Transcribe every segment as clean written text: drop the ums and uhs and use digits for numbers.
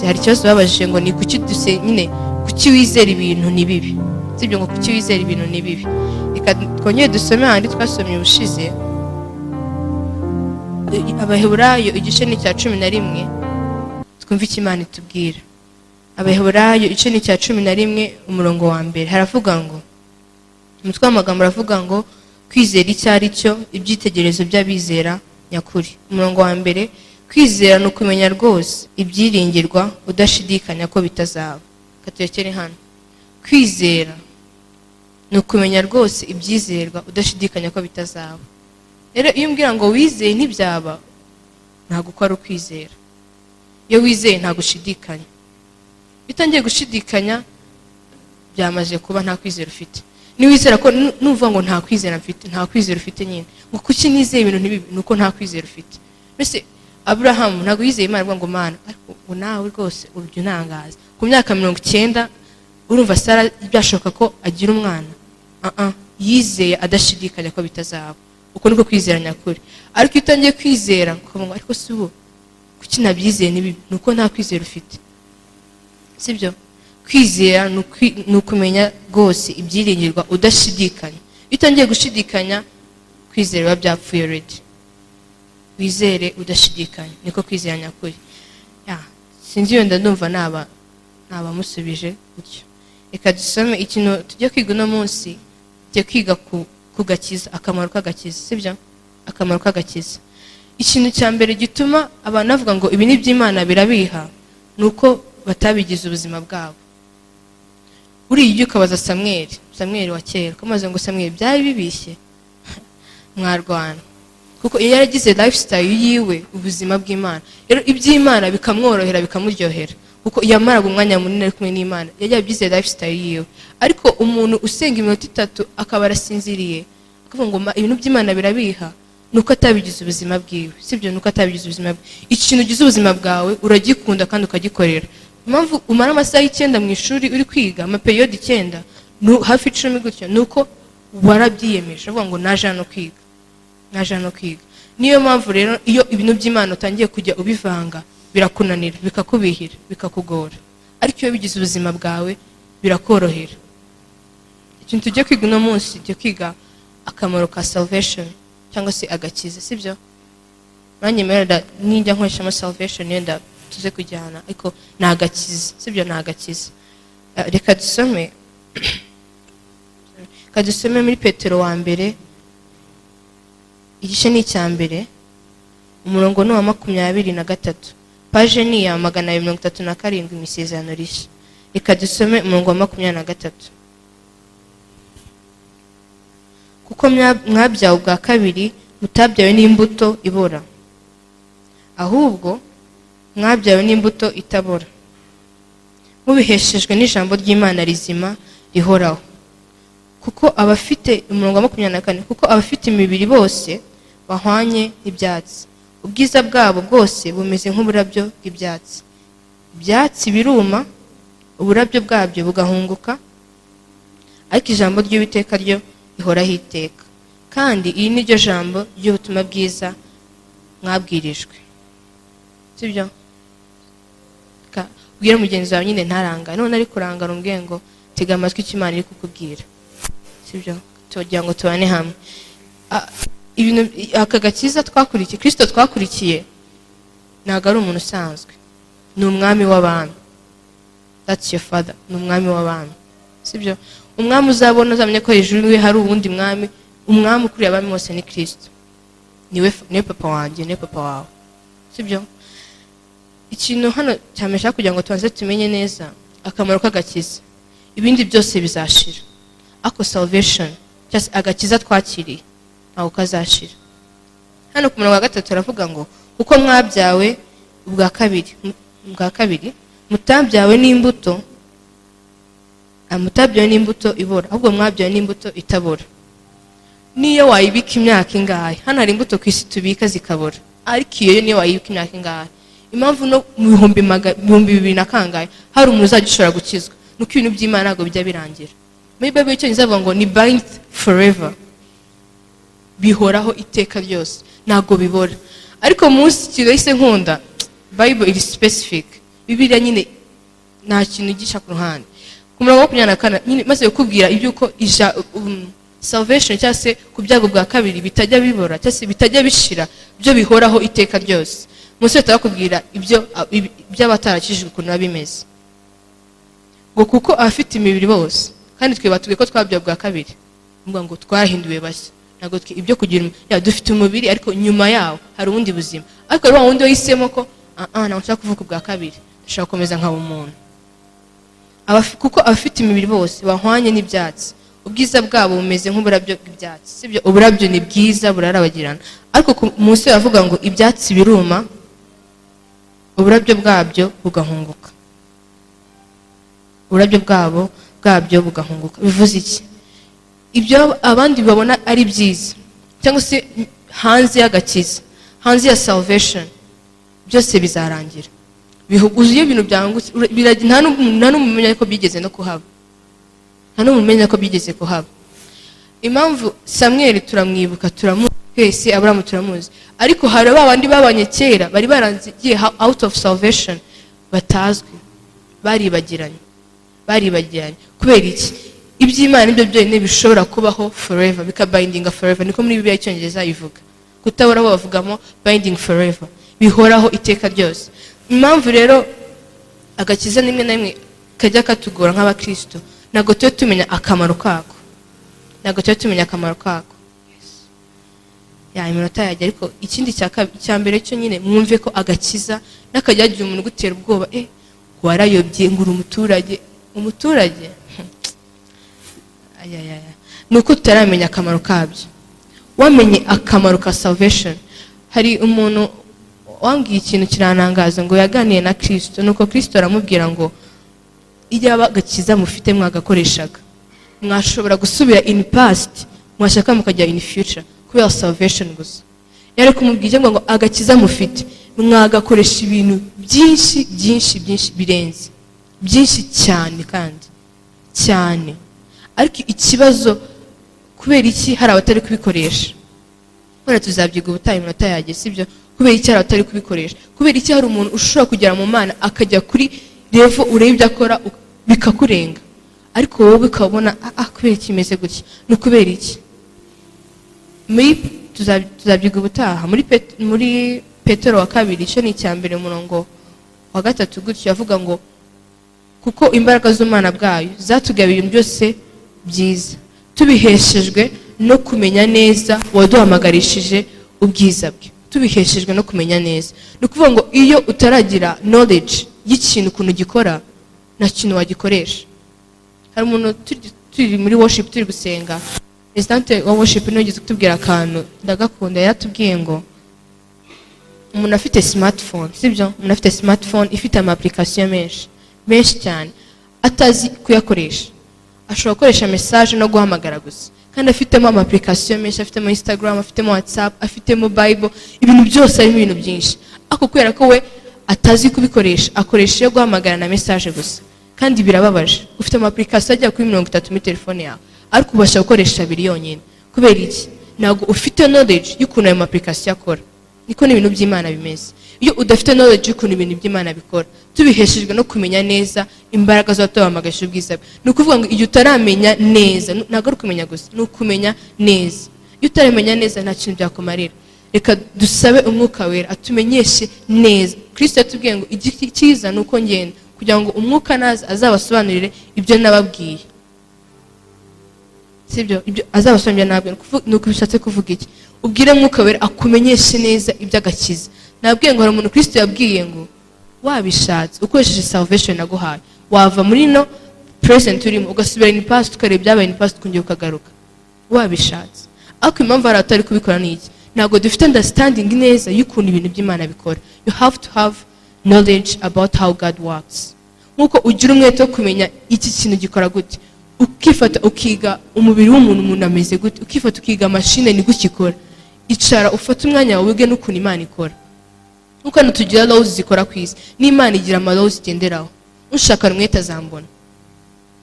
Mbese hari ikibazo babajije ngo ni kuki duse nyine, kuki wizera ibintu ni bibi, sibyo? Ngo kuki wizera ibintu ni bibi. Reka twongere dusome ahandi twasomye ubushize, Abaheburayo igice ni icya 11, twumve icyo Imana itubwira. Abaheburayo igice ni icya 11, umurongo wa mbere, haravuga ngo, umutwe w'amagambo aravuga ngo "Kwizera icyo ari cyo, ibyitegererezo by'abizera nyakuri". Umurongo wa mbere: "Kwizera ni ukumenya rwose ibyiringirwa, udashidikanya ko bitazaba." Katurekere hano. Kwizera ni ukumenya rwose ibyizerwa, udashidikanya ko bitazaba. Rero iyo umbwira ngo wizeye ntibyaba, ntabwo uko ari ukwizera. Iyo wizeye ntabwo ushidikanya. Iyo utangiye gushidikanya, byamaze kuba, nta kwizera ufite. Niwizera ko nuvuga ngo "Nta kwizera mfite", nta kwizera ufite nyine. Ngo "Kuki nizeye ibintu ntibibe?" Ni uko nta kwizera ufite. Mbese Aburahamu ntabwo yizeye Imana avuga ngo "Mana, ariko ngo nawe rwose ujya unangaza, ku myaka 90 urumva Sara byashoboka ko agira umwana?" Ah ah, yizeye adashidikanya ko bitazaba. Uko niko kwizera nyakuri. Ariko iyo utangiye kwizera ukavuga ngo "Ariko si ubu kuki nabyizeye ntibibe?", ni uko nta kwizera ufite, sibyo? Kwizera ni ukumenya rwose ibyiringirwa udashidikanya. Iyo utangiye gushidikanya, kwizera biba byapfuye already. Wizere udashidikanya, niko kwizera nyakuri. Ya, sinzi, wenda ndumva naba nabamusubije gutyo. Reka dusome ikintu tujye kwiga uno munsi. Tujye kwiga ku gakiza, akamaro k'agakiza, sibyo? Akamaro k'agakiza. Ikintu cya mbere gituma abantu bavuga ngo ibi ni iby'Imana birabiha, ni uko batabigize ubuzima bwabo. Buriya ujya ukabaza Samweli, Samweli wa kera, ukamubaza ngo "Samweli, byari bibishye?", mwarwana, kuko iyo yaragize lifestyle yiwe ubuzima bw'Imana, rero iby'Imana bikamworohera, bikamuryohera, kuko yamaraga umwanya munini ari kumwe n'Imana, yari yabigize lifestyle yiwe. Ariko umuntu usenga iminota 3 akaba arasinziriye, akavuga ngo "Ibintu by'Imana birabiha", ni uko atabigize ubuzima bwiwe, sibyo? Ni uko atabigize ubuzima bwe. Ikintu ugize ubuzima bwawe, uragikunda kandi ukagikorera. Impamvu umara amasaha 9 mu ishuri uri kwiga, amaperiode 9, hafi 10 gutyo, ni uko warabyiyemeje, uvuga ngo "Naje hano kwiga, naje hano kwiga". Niyo mpamvu rero iyo ibintu by'Imana utangiye kujya ubivanga, birakunanira, bikakubihira, bikakugora. Ariko iyo bigize ubuzima bwawe, birakorohera. Ikintu tujya kwiga uno munsi, tujya kwiga akamaro ka salvation cyangwa se agakiza, sibyo? Nanyemerera nijya nkoreshamo salvation, yenda tuze kujyana, ariko ni agakiza, sibyo? Ni agakiza. Reka dusome muri Petero wa mbere, igice ni icya mbere, umurongo ni uwa 23, page ni iya 237 mu Isezerano Rishya. Reka dusome umurongo wa 23: "Kuko mwabyawe ubwa kabiri, mutabyawe n'imbuto ibora, ahubwo mwabyawe n'imbuto itabora, mubiheshejwe n'ijambo ry'Imana rizima rihoraho." Kuko abafite, umurongo wa 24, "Kuko abafite imibiri bose bahwanye n'ibyatsi, ubwiza bwabo bwose bumeze nk'uburabyo bw'ibyatsi. Ibyatsi biruma, uburabyo bwabyo bugahunguka, ariko ijambo ry'Uwiteka ryo rihoraho iteka. Kandi iri ni ryo jambo ry'ubutumwa bwiza mwabwirijwe." Sibyo? Ubwire mugenzi wawe nyine ntarangare none ari kurangara, umbwiye ngo "Tega amatwi icyo Imana iri kukubwira", sibyo? Tugira ngo tubane hamwe. Ibintu aka gakiza twakurikiye, Kirisito twakurikiye, ntabwo ari umuntu usanzwe, ni umwami w'abami. That's your father, ni umwami w'abami, sibyo? Umwami uzabona, uzamenye ko hejuru we hari uwundi mwami. Umwami ukuriye abami bose ni Kirisito. Niwe papa wanjye, niwe papa wawe, sibyo? Ikintu hano cyamesha kugira ngo tubanze tumenye neza akamaro k'agakiza: ibindi byose bizashira, ariko salvation cyangwa se agakiza twakiriye ntabwo kazashira. Hano ku murongo wa gatatu aravuga ngo "Kuko mwabyawe ubwa kabiri, mutabyawe n'imbuto, mutabyawe n'imbuto ibora, ahubwo mwabyawe n'imbuto itabora, niyo wayibika imyaka ingahe." Hano hari imbuto ku isi tubika zikabora, ariko iyo niyo wayibika imyaka ingahe, impamvu no mu 2000 na kangahe hari umuntu uzajya ushobora gukizwa, nuko ibintu by'Imana ntabwo bijya birangira. Muri Bible y'Icyongereza bavuga ngo ni bind forever, bihoraho iteka ryose, ntabwo bibora. Ariko munsi ikintu yahise nkunda, Bible iri specific. Bibiliya nyine nta kintu gica ku ruhande. Ku murongo wa 24 nyine, maze kukubwira iby'uko salvation cyangwa se ku byago bwa kabiri bitajya bibora cyangwa se bitajya bishira, byo bihoraho iteka ryose, munsi bahita bakubwira ibyo by'abatarakijijwe ukuntu biba bimeze, ngo kuko abafite imibiri bose, kandi twe batubwiye ko twabyawe bwa kabiri, ngo twarahinduwe bashya, ntabwo ibyo kugira ya, dufite umubiri, ariko nyuma yawo hari ubundi buzima. Ariko hari wa wundi wahisemo ko ah ah, ntabwo nshaka kuvuka ubwa kabiri, ndashaka gukomeza nkaba umuntu. Kuko abafite imibiri bose bahwanye n'ibyatsi, ubwiza bwabo bumeze nk'uburabyo bw'ibyatsi, sibyo? Uburabyo ni bwiza, burarabagirana, ariko munsi baravuga ngo ibyatsi biruma, uburabyo bwabyo bugahunguka, uburabyo bwabyo bugahunguka. Bivuze iki? Ibyo abandi babona ari byiza cyangwa se hanze y'agakiza, hanze ya salvation, byose bizarangira. Bihuguza iyo ibintu byangutse, nta n'umwe umenya ko byigeze no kuhaba, nta n'umwe umenya ko byigeze kuhaba. Impamvu Samweli turamwibuka, turamuzi twese, Aburamu turamuzi, ariko hari ba bandi babanye kera bari barangiye out of salvation, batazwi, baribagiranye, baribagiranye. Kubera iki? Iby'Imana nibyo byonyine bishobora kubaho forever, bikabindinga forever. Niko muri Bibiliya y'Icyongereza ivuga. Kutaboraho bavugamo binding forever, bihoraho iteka ryose. Impamvu rero agakiza rimwe na rimwe kajya katugora nk'abakristo, ntabwo tuba tumenya akamaro kako, ntabwo tuba tumenya akamaro kako. Ya, iminota yajya, ariko ikindi cya mbere cyo nyine, mwumve ko agakiza n'akajya hagira umuntu ugutera ubwoba, warayobye, ngo uri umuturage, umuturage. Ayayaya, ni uko tutaramenya akamaro kabyo. Wamenye akamaro ka salvation. Hari umuntu wambwiye ikintu kiranangaza, ngo yaganiye na Kirisito, nuko Kirisito aramubwira ngo iyaba agakiza mufite mwagakoreshaga, mwashobora gusubira in past, mwashaka mukajya in future, kubera salvation gusa. Yari kumubwira ngo agakiza mufite mwagakoresha ibintu byinshi byinshi byinshi birenze, byinshi cyane kandi cyane. Ariko ikibazo, kubera iki hari abatari kubikoresha? Wenda tuzabyiga ubutaha, iminota yageze, sibyo? Kubera iki hari abatari kubikoresha? Kubera iki hari umuntu ushobora kugera mu Mana, akajya kuri level, ureba ibyo akora bikakurenga, ariko wowe ukabona ah, kubera iki imeze gutya? Ni ukubera iki? Muri tuzabyiga ubutaha. Muri Petero wa kabiri, icyo ni icya mbere, umurongo wa 3 gutyo, avuga ngo kuko imbaraga z'Umwana bwayo zatugabiye ibintu byose byiza, tubiheshejwe no kumenya neza waduhamagarishije ubwiza bwe. Tubiheshejwe no kumenya neza. Ni ukuvuga ngo iyo utaragira knowledge y'ikintu ukuntu gikora, nta kintu wagikoresha. Hari umuntu turi muri worship, turi gusenga, presidente wa worship niwe wigeze kutubwira akantu ndagakunda. Yaratubwiye ngo umuntu afite smartphone, sibyo? Umuntu afite smartphone ifite ama application menshi menshi cyane, atazi kuyakoresha, ashobora gukoresha message no guhamagara gusa, kandi afitemo ama application menshi, afitemo Instagram, afitemo WhatsApp, afitemo Bible, ibintu byose, harimo ibintu byinshi. Ariko kubera ko we atazi kubikoresha, akoresha iyo guhamagara na message gusa. Kandi birababaje, ufite ama application agera kuri 30 muri telefone yawe, ariko ubasha gukoresha abiri yonyine. Kubera iki? Ntabwo ufite knowledge y'ukuntu ayo ma application akora. Niko n'ibintu by'Imana bimeze. Iyo udafite knowledge y'ukuntu ibintu by'Imana bikora, tubiheshejwe no kumenya neza imbaraga z'uwaduhamagaje ubwiza bwe. Ni ukuvuga ngo igihe utaramenya neza, ntabwo ari ukumenya gusa, ni ukumenya neza. Iyo utaramenya neza, nta kintu byakumarira. Reka dusabe Umwuka Wera atumenyeshe neza. Kirisito yatubwiye ngo igiti cyiza ni uko ngenda kugira ngo Umwuka naza azabasobanurire ibyo nababwiye, sibyo? Ibyo azabasobanurira nabwo ni uko bishatse kuvuga iki? Ubwire Mwuka Wera akumenyeshe neza iby'agakiza. Nabwiye ngo hari umuntu Kirisito yabwiye ngo wabishatse, ukoresheje salvation naguhaye, wava muri no present urimo ugasubira in past, ukareba ibyabaye in past, ukongera ukagaruka, wabishatse. Ariko impamvu hari abatari kubikora ni iki? Ntabwo dufite understanding neza y'ukuntu ibintu by'Imana bikora. You have to have knowledge about how God works. Nk'uko ugira umwete wo kumenya iki kintu gikora gute, ukifata ukiga umubiri w'umuntu, umuntu ameze gute, ukifata ukiga mashine ni gutya ikora, icara ufate umwanya wawe wige n'ukuntu Imana ikora. Nk'uko hano tugira laws zikora ku isi, n'Imana igira ama laws igenderaho. Ushaka umwete azambona,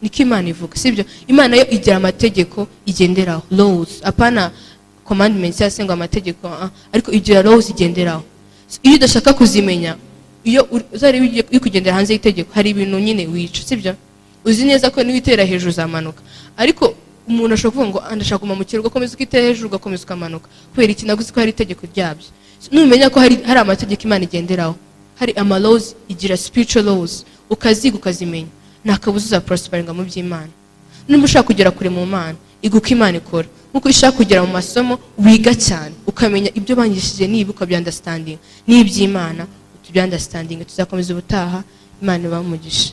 niko Imana ivuga, sibyo? Imana yo igira amategeko igenderaho, laws, apana commandments cyangwa se ngo amategeko, ariko igira laws igenderaho. So, iyo udashaka kuzimenya Iyo uzareba uri kugendera hanze y'itegeko, hari ibintu nyine wica, sibyo? Uzi neza ko niwitera hejuru uzamanuka, ariko umuntu ashobora kuvuga ngo: "Ah, ndashaka kuguma mu kirere." Ugakomeza ukitera hejuru, ugakomeza ukamanuka. Kubera iki? Ntabwo uzi ko hari itegeko ryabyo. Numenya ko hari amategeko Imana igenderaho, hari ama laws igira, spiritual laws, ukaziga, ukazimenya, nta kabuza uzaprosperinga mu by'Imana. Niba ushaka kugera kure mu Mana, iga uko Imana ikora. Nkuko ushaka kugera mu masomo, wiga cyane, ukamenya ibyo bangishije, niba ukabyunderstandinga n'iby'Imana tubyunderstandinga. Tuzakomeza ubutaha. Imana ibahe umugisha.